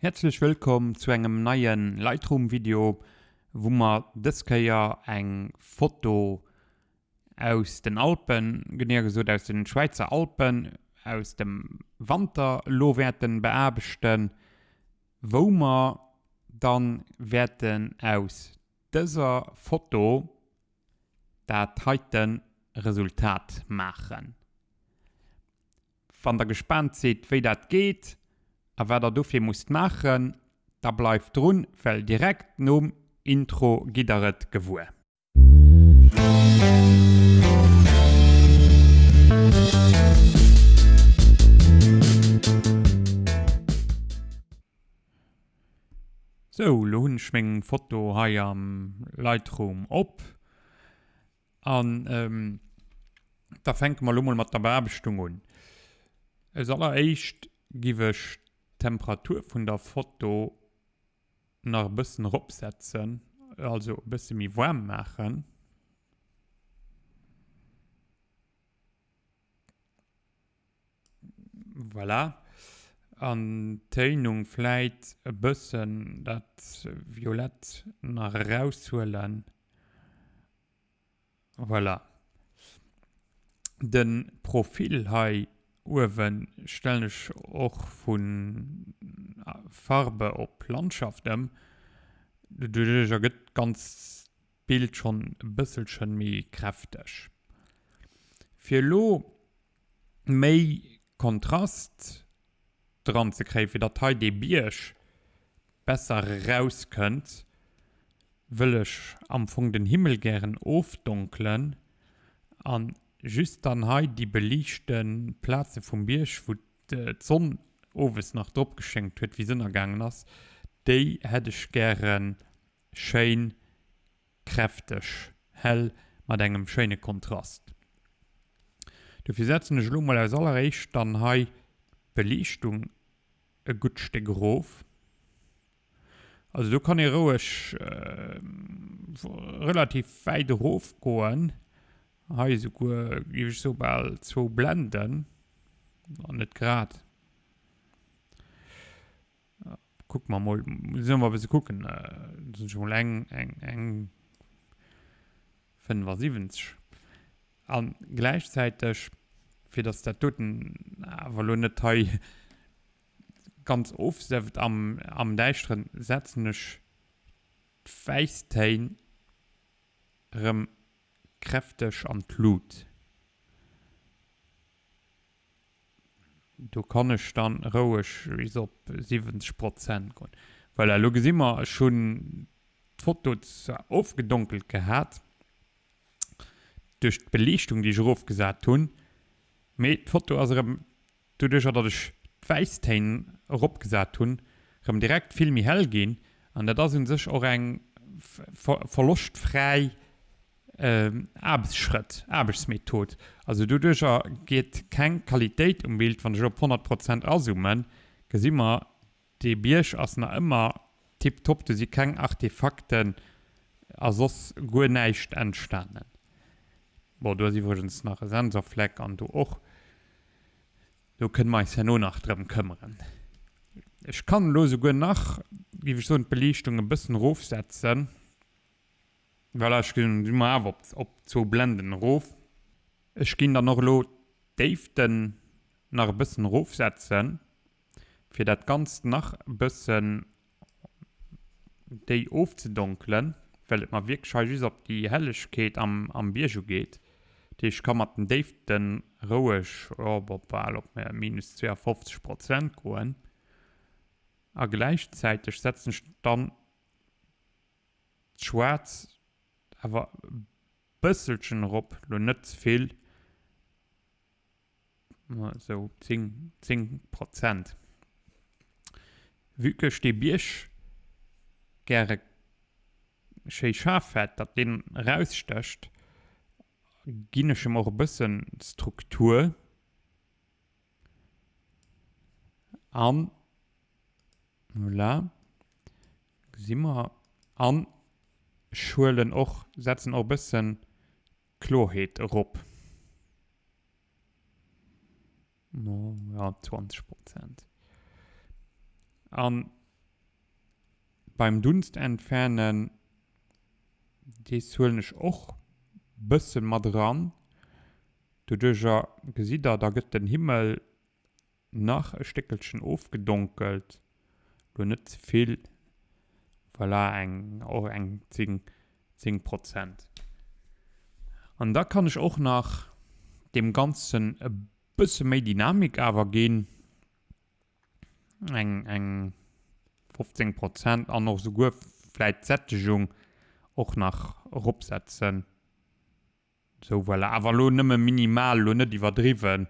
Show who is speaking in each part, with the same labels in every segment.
Speaker 1: Häerzlech wëllkomm zu engem neien Lightroom Video, wou mer dës Kéier eng Foto aus den Alpen, geneeër gesot aus den Schwäizer Alpen, aus dem Wanter elo wäerten beaarbechten, wou mer dann wäerten aus dëser Foto dat heiten Resultat maachen. Wann der gespaant sidd wéi dat geet a wat der dofir musst maachen, da bleift drun, well direkt nom Intro gitt der et gewuer. Sou, lo hunn ech meng Foto hei am Lightroom op an da fänke mer lo mol mat der Beaarbechtung un. Als alleréischt giff ech d'Temperatur vun der Foto nach e bëssen eropsetzen, also e bësse méi waarm maachen. Voilà. An d'Téinung vläit e bëssen dat Violett nach eraushuelen. Voilà. De Profil hei uewe stellen ech och vu Farbe op Landschaft ëm. Doduerch ergëtt d'ganz Bild schonn e bësselchen méi kräfteg. Fir elo méi Kontrast dran ze kréien, fir datt hei dee Bierg besser erauskënnt, wëll ech am Fong den Himmel gären ofdonkelen an just dann hei déi beliichte Plaze vum Bierg, wou d'Sonn owes nach drop geschéngt huet, wéi se ënnergaangen ass, déi hätt ech gären schéin kräfteg hell mat engem schéine Kontrast. Dofir setzen ech elo mol als alleréischt dann hei d'Beliichtung e gutt Stéck erof. Also do kann ee roueg relativ wäit erof goen, hei esouguer géif ech soe bal zwou Blenden, net grad. Kucke mer mol, muss ech mol e bësse kucken. Do sinn ech mol eng, eng, eng 75. A gläichzäiteg, fir datt dat doten awer elo net hei ganz ofsëfft am, am Däischteren, setzen ech d'Wäisstéin erëm kräfteg an d'Lut. Do kann ech dann roueg bis op 70 Prozent goen. Voilà, elo gesi mer, ech hunn d'Foto zwar ofgedonkelt gehat duerch d'Beliichtung déi ech erofgesat hunn, mee d'Foto ass erëm doduercher datt ech d'Wäisstéin eropgesat hunn erëm direkt vill méi hell ginn an dat ass un sech och eng verloschtfräi Aarbechtsschrëtt, Aarbechtsmethod. Also doduercher geet keng Qualitéit um Bild. Wann ech op 100 Prozent azoomen, gesi mer, dee Bierg ass nach ëmmer tiptop, do si keng Artefakten a soss guer näischt entstanen. Bon, do ass iwwregens nach e Sensorfleck an do och. Do kënne mer eis herno nach drëm këmmeren. Ech kann elo souguer nach, géif ech soen, d'Beliichtung e bëssen erofsetzen. Voilà, ech ginn si mer awer op, op zwou Blenden erof. Ech ginn dann och elo d'Déiften nach e bëssen erofsetzen, fir dat Ganzt nach e bëssen déi ofzedonkelen, well et mer wierklech hei just op déi Hellegkeet am, am Bierg ugeet. Dat heescht, ech ka mat den Déiften roueg, jo, op bal op minus 52 Prozent goen. A gläichzäiteg setzen ech dann D'Schwaarz awer e bësselchen erop, lo net ze vill, esou 10, 10 Prozent. Vue que ech dee Bierg gäre schéi schaarf hätt, datt deen erausstécht, ginn ech em och e bëssen Struktur. An voilà, gesi mer. An ech huelen och, setzen och e bëssen d'Klorheet erop. Ja, 20 Prozent. An. Beim Dunst entfernen, dees huelen ech och bëssen mat eran. Doduercher gesitt der, da gëtt den Himmel nach e Stéckelchen ofgedonkelt, lo net ze vill, voilà eng och eng 10, 10 Prozent. An da kann ech och nach deem Ganzen e bësse méi Dynamik awer ginn, eng eng 15 Prozent an och souguer vläit d'Sättegung och nach eropsetzen. Sou, voilà. Awer elo nëmme minimal, elo net iwwerdriwwen.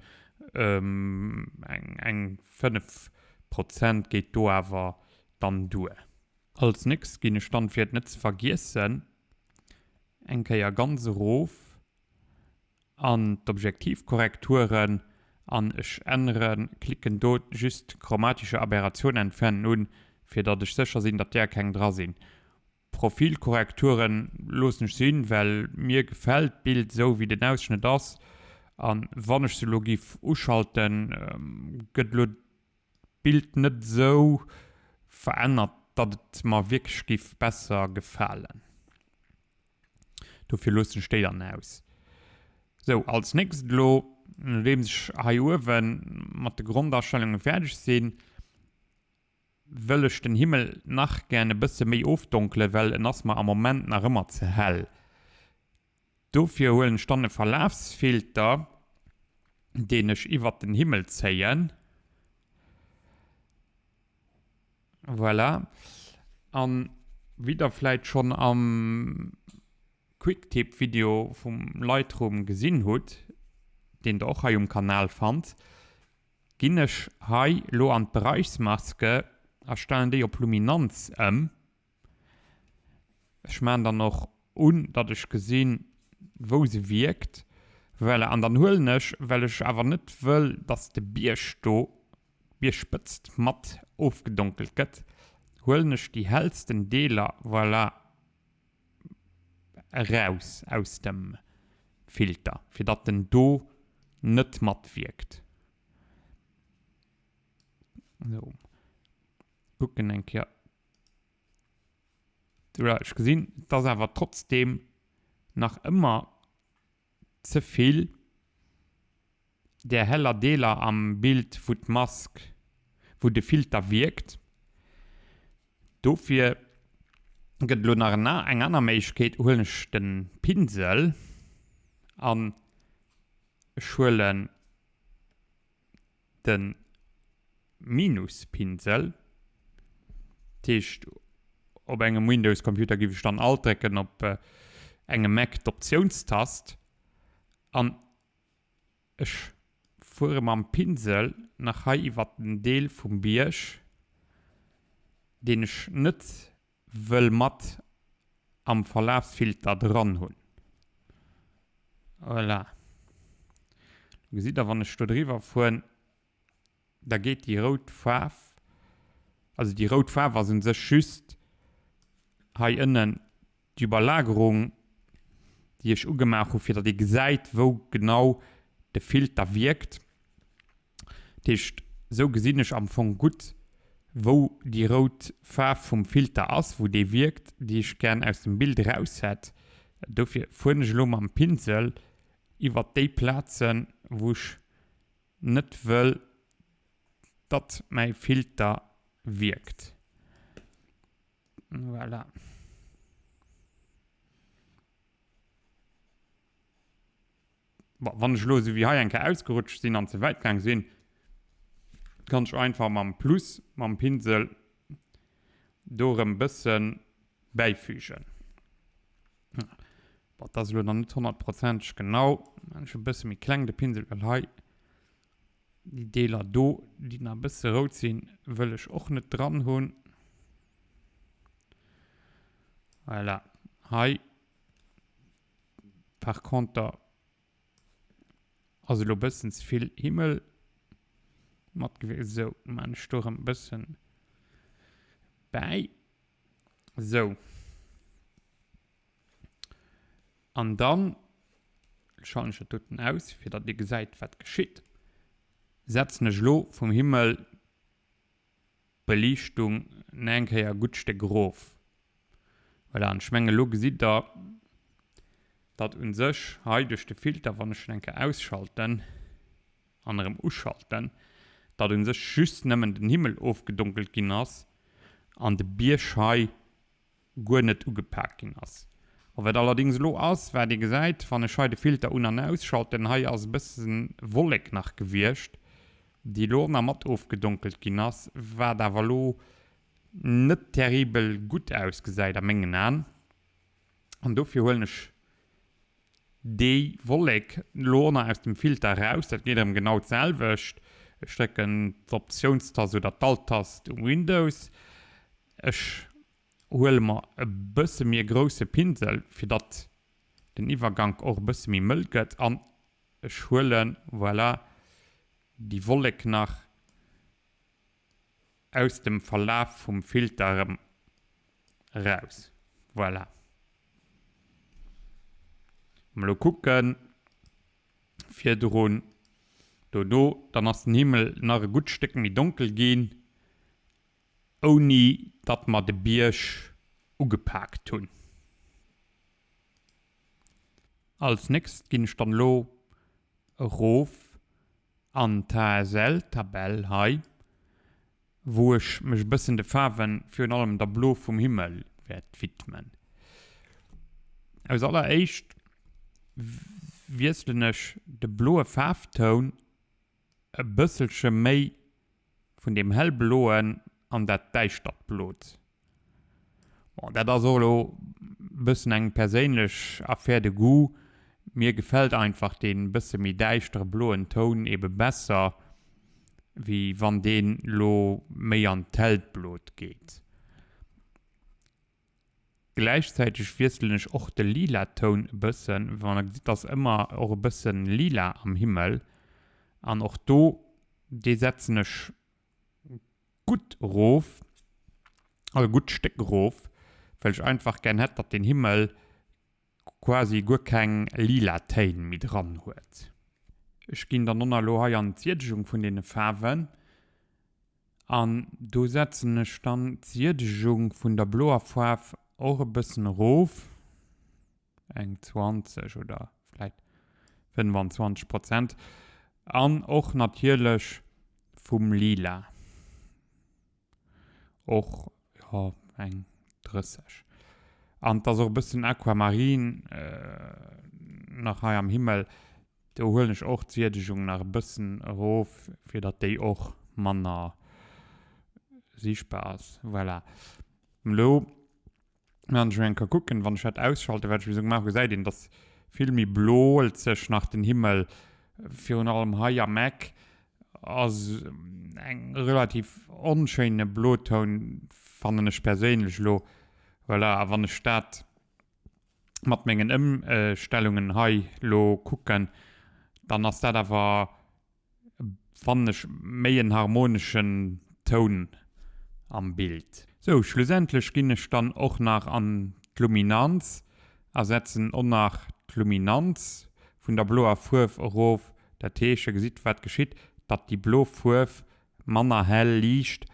Speaker 1: Eng, eng 5 Prozent geet do awer dann duer. Als nächst ginn ech dann, fir et net ze vergiessen, eng Kéier ganz erof an d'Objektivkorrekturen an ech änneren, klicken do just Chromatische Aberration entfernen un, fir datt ech sécher sinn, datt där keng dra sinn. Profilkorrekturen loossen ech sinn, well mir gefällt d'Bild esou wéi den Ausschnëtt ass, an wann ech se elo giff uschalten gëtt elo d'Bild net esou verännert datt et mer wierklech giff besser gefalen. Dofir loossen ech déi dann aus. Sou, als nächst elo, nodeems ech hei uewen mat de Grondastellungen fäerdeg sinn, wëll ech den Himmel nach gären e bësse méi ofdonkelen, well en ass mer am Moment nach ëmmer ze hell. Dofir huelen ech dann e Verlafsfilter, deen ech iwwert den Himmel zéien. Voilà. An wéi der vläit schonn am Quicktip Video vum Lightroom gesinn hutt, deen der och hei um Kanal fannt, Ginn ech hei lo an d'Bereichsmaske a stellen déi op Luminanz ëm. Ech maan dann och un datt ech gesinn wou se wierkt. Voilà, an dann huelen ech, well ech awer net wëll datt de Bierg do, d'Biergspëtzt mat ofgedonkelt gëtt, huelen ech déi hellsten Deeler, voilà, eraus aus dem Filter, fir datt en do net matwierkt. Sou, kucken eng Kéier. Voilà, ech gesinn, et ass awer trotzdeem nach ëmmer ze vill där heller Deeler am Bild wou d'Mask, wou de Filter wierkt. Dofir gëtt elo nach eng aner Méiglechkeet, huelen ech de Pinsel an ech huelen de Minuspinsel, dat heescht op engem Windows Computer giff ech dann Alt drécken, op engem Mac d'Optiounstast an ech fuere mam Pinsel nach hei iwwert den Deel vum Bierg, deen ech net wëll mat am Verlafsfilter dran hunn. Voilà. Lo gesitt der, wann ech do driwwer fueren, da geet déi rout Faarf, also déi rout Faarf ass un sech just hei ënnen d'Überlagerung, déi ech ugemaach hu fir datt ee gesäit, wou genau de Filter wierkt. Dat heescht, esou gesinn ech am Fong gutt, wou déi rout Faarf vum Filter ass, wou dee wierkt, déi ech gären aus dem Bild eraus hätt. Dofir fueren ech elo mam Pinsel iwwert déi Plazen, wou ech net wëll, datt mäi Filter wierkt. Voilà. Bon, wann ech elo esou wéi hei eng Kéier ausgerutscht sinn an ze wäit gaang sinn, kann ech einfach mam Plus, mam Pinsel do erëm bësse bäifügen. Bon, dat ass elo nach net honnertprozenteg genau, maan ech e bësse méi kleng de Pinsel, well hei déi Deeler do, déi nach e bësse rout sinn, wëll ech och net dran hunn. Voilà, hei. Par conter ass elo bëssen ze vill Himmel mat gewiescht. Sou, maan ech do erëm bëssen bäi. Sou. An dann schalten ech dat doten aus, fir datt dir gesäit wat geschitt. Setzen ech elo vum Himmel d'Beliichtung. nach eng Kéier e gutt Stéck erof. Voilà, an ech mengen elo gesitt der, datt u sech hei duerch de Filter, wann ech en eng Kéier ausschalten an erëm uschalten, datt u sech just nëmmen den Himmel ofgedonkelt ginn ass an de Bierg hei guer net ugepak ginn ass. Bon, wat allerdings elo ass, wat ee gesäit, wann ech hei de Filter un an ausschalten, hei ass e bëssen Wollek nach gewiescht, déi elo och nach mat ofgedonkelt ginn ass, wat awer elo net terribel gutt ausgesäit a mengen Aen. An dofir huelen ech déi Wollek elo och nach aus dem Filter eraus. Dat geet erëm genau d'selwecht. Ech drécken d'Optiounstast oder d'Alt-Tast um Windows. Ech huele mer e bësse méi e grousse Pinsel, fir datt den Iwwergank och e bësse méi mëll gëtt. An ech huelen, voilà, déi Wollek nach aus dem Verlaf vum Filter erëm eraus. Voilà. Wa mer elo kucken, virdrun, dono, dann ass den Himmel nach e gutt Stéck méi donkel ginn, ouni datt mer de Bierg ugepaakt hunn. Als nächst ginn ech dann elo erof an d'HSL-Tabell hei, wou ech mech e bëssen de Faarwen, virun allem der Blo vum Himmel, wäert widmen. Als alleréischt wiesselen ech de bloe Faarftoun e bësselche méi vun deem hellbloen an dat däischtert Blot. Bon, dat ass och elo bëssen eng perséinlech Affaire de goût. Mir gefält einfach dee bësse méi däischtere bloen Toun ebe besser, wéi wann deen elo méi an d'hellt Blot geet. Gläichzäiteg wiesselen ech och de lila Toun e bëssen, wann der gesitt ass ëmmer och e bëssen lila am Himmel an och do dee setzen ech gutt erof, also e gutt Stéck erof, well ech einfach gär hätt datt den Himmel quasi guer keng lila Téin méi dran huet. Ech ginn dann och elo hei an d'Siedegung vun deene Faarwen An do setzen ech dann d'Siedegung vun der bloer Faarf och e bëssen erof, eng 20 oder vläit 25 Prozent, an och natierlech vum Lila och, jo, eng 30. An 't ass och e bëssen Aquamarine nach hei am Himmel. Do huelen ech och d'Siedegung nach e bëssen erof, fir datt déi och manner siichtbar ass. Voilà. Elo wann ech eng Kéier kucken, wann ech dat ausschalten, wat ech bis elo gemaach hu, gesäit een, datt vill méi bloelzeg nach den Himmel, virun allem hei am Eck, ass eng relativ onschéine Blotoun, fannen ech perséinlech elo. Voilà, a wann ech dat mat mengen Ëmstellungen hei lo kucken, dann ass dat awer, fannen ech, méi en harmoneschen Toun am Bild. Sou, schlussendlech ginn ech dann och nach an d'Luminanz a setzen och nach d'Luminanz vun der bloer Fuerf erof. Dat heescht, der gesitt wat geschitt, datt déi blo Fuerf manner hell liicht,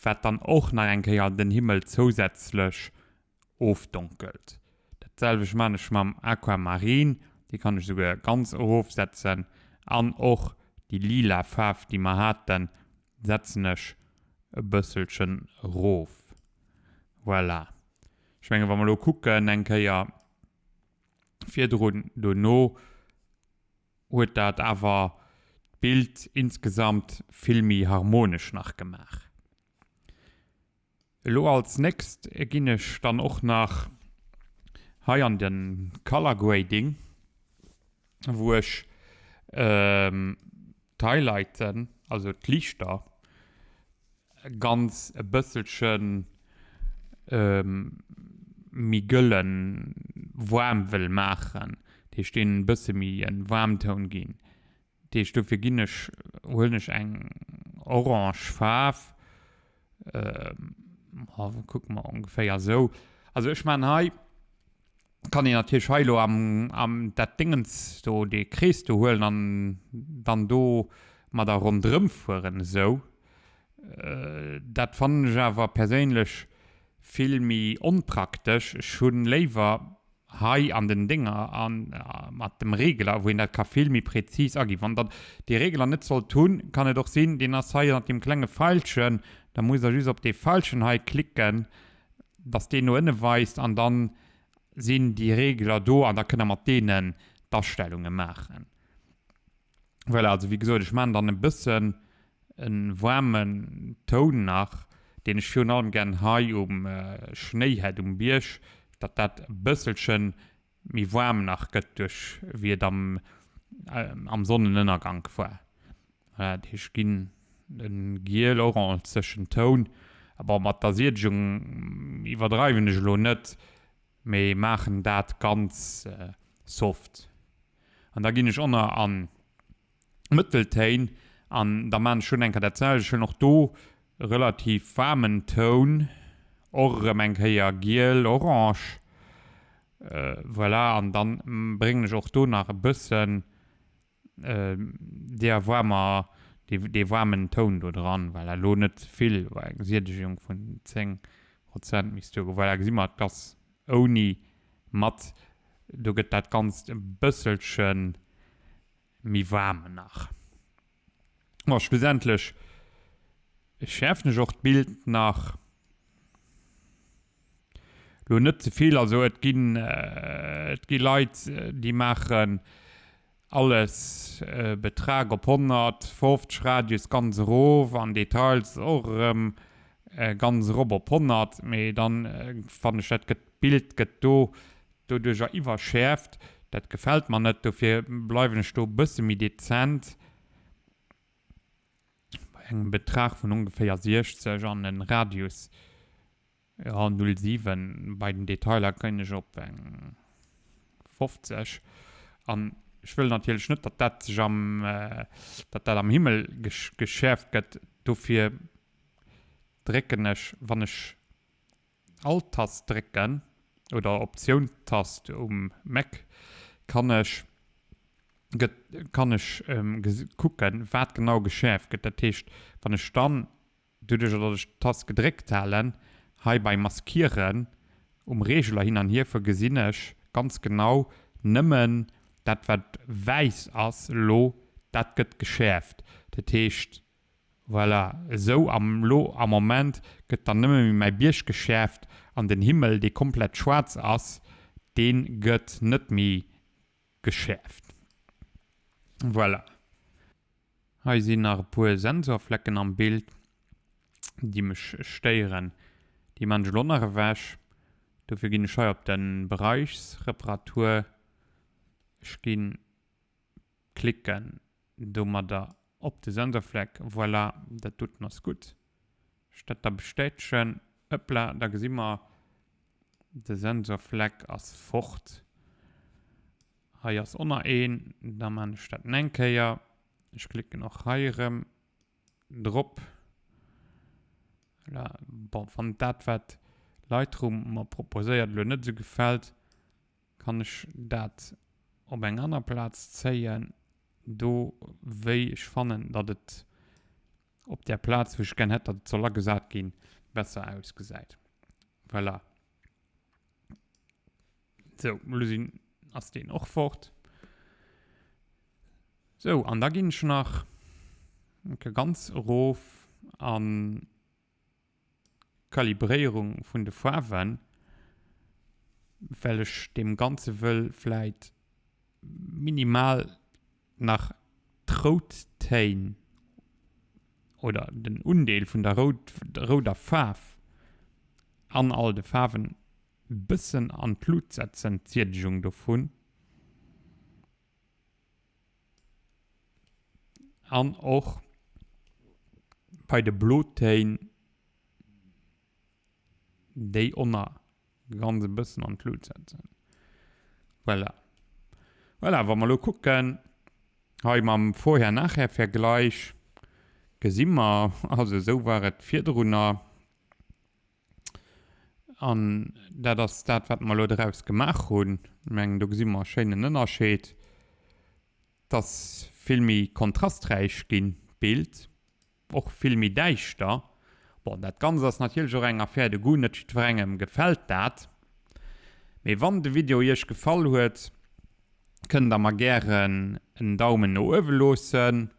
Speaker 1: wat dann och nach eng Kéier den Himmel zousätzlech ofdonkelt. Dat selwecht maan ech mam Aquamarine, déi kann ech esouguer ganz erofsetzen an och déi lila Faarf déi mer haten setzen ech e bësselchen erof. Voilà, ech mengen wa mer elo kucken eng Kéier virdrun, dono huet dat awer d'Bild insgesamt vill méi harmonesch nach gemaach. Elo als nächst ginn ech dann och nach hei an den Color Grading, wou ech d'Highlighten, also d'Liichter ganz e bësselchen méi gëllen waarm wëll maachen, dat heescht deenen e bësse méi en Waarmtoun ginn. Dat heescht, dofir ginn ech, huelen ech eng orange Faarf, ma kucke mer ongeféier esou. Also ech man hei, kann een natierlech hei elo am, am dat Déngens do, dee Krees do huelen an dann do mat der ronderëm fueren esou. Dat fannen ech awer perséinlech vill méi onpraktesch. Ech hunn léiwer hei an den Dénger an mat dem Regeler, wou een dat ka vill méi präzis aginn. Wann der dee Regeler net sollt hunn, kann et och sinn, deen ass hei ënnert deem klenge Feilchen, da musst der just op dee Feilchen hei klicken, dass deen no ënne weist an dann sinn déi Regeler do an da kënnt der mat deenen d'Astellunge maachen. Voilà, also wéi gesot, ech maachen dann e bëssen e waarmen Toun nach, deen ech virun allem gär hei um Schnéi hätt, um Bierg, datt dat e bësselche méi waarm nach gëtt duerch wéi et am am Sonnenënnergank war. Voilà, dat heescht, ech ginn e giel-oranzegen Toun. Bon, mat der Siedegung iwwerdreiwen ech elo net, mee maachen dat ganz soft. An da ginn ech ënner an Mëtteltéin an da maan ech schon eng Kéier dat selwecht. Ech hunn och do relativ waarmen Toun, och erëm eng Kéier giel, orange, voilà. An dann bréngen ech och do nach e bëssen deer waarmer, dee waarmen Toun do dran, voilà. Elo net ze vill, eng Siedegung vun 10 Prozent misst duergoen. Voilà, gesi mer, et ass ouni mat, do gëtt dat Ganzt e bësselche méi waarm nach. Bon, schlussendlech schäerfen ech och d'Bild nach. Lo net ze vill, also et ginn, et gi Leit, déi maachen alles Betrag op 150, Radius ganz erof an Details och erëm ganz erop op 100, mee dann fannen ech dat gëtt d'Bild gëtt do doduercher iwwerschäerft, dat gefält mer net, dofir bleiwen ech do e bësse méi dezent bei engem Betrag vun ongeféier 60 an en Radius Jo, 07, bei den Detailer ginn ech op eng 50 an ech wëll natierlech net, datt dat sech am, datt dat am Himmel geschäerft gëtt. Dofir drécken ech, wann ech Alt-Tast drécken oder Optioun-Tast um Mac, kann ech gëtt, kann ech kucken, wat genau geschäerft gëtt. Dat heescht, wann ech dann Doduercher datt ech d'Tast gedréckt halen, hei bei Maskieren um Reegeler hin an hier fuer, gesinn ech ganz genau nëmmen dat wat wäiss ass elo, dat gëtt geschäerft. Dat heescht, voilà, esou am lo am Moment gëtt dann nëmme méi mäi Bierg geschäerft an den Himmel dee komplett schwaarz ass, dee gëtt net méi geschäerft. Voilà. Hei sinn nach e puer Sensorflecken am Bild, déi mech stéieren. Déi man ech elo nach ewech. Dofir ginn ech hei op de Bereichsreparatur. Ech ginn klicken domadder op de Sensorfleck. Voilà, dat doten ass gutt. Ech dat da bestätegen. Hëppla, da gesi mer, de Sensorfleck ass fort. Hei ass och nach een, da maan ech dat eng Kéier. Ech klicken och hei erëm drop. Voilà. Bon, wann dat wat Lightroom mer proposéiert elo net esou gefält, kann ech dat op eng aner Plaz zéien, do wéi ech fannen, datt et op där Plaz wou ech gär hätt, datt et soll agesat ginn, besser ausgesäit. Voilà. Sou, elo sinn, ass deen och fort. Sou, an da ginn ech nach ganz erof an d'Kalibréierung vun de Faarwen, well ech deem Ganze wëll vläit minimal nach d'Routtéin oder den Undeel vun der rouder Faarf an all de Faarwen bëssen an d'Lut setzen, d'Siedegung dovun. An och bei de Blotéin déi onnner ganz e bëssen an d'Lut setzen. Voilà. Voilà, wa mer elo kucken, hei mam Vorher-Nachher-Vergleich, gesi mer, also esou war et virdrunner. An dat ass dat, wat mer elo draus gemaach hunn. Ech mengen, do gesi mer e schéinen Ënnerscheed. Et ass vill méi kontrasträich ginn, d'Bild. och vill méi däischter. Bon, dat Ganzt ass natierlech och eng Affaire de goût, net jiddwerengem gefält dat. Mee wann de Video iech gefall huet, kënnt der mer gären en Daumen no uewe loossen.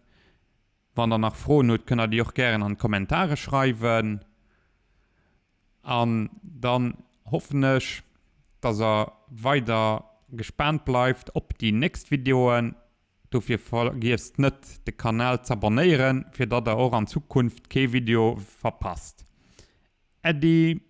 Speaker 1: Wann der nach Froen hutt, kënnt der déi och gären an d'Kommentare schreiwen. An dann hoffen ech, dass der weider gespaant bleift op déi nächst Videoen. Dofir vergiesst net de Kanal z'abonnéieren, fir datt der och an Zukunft kee Video verpasst. Äddi!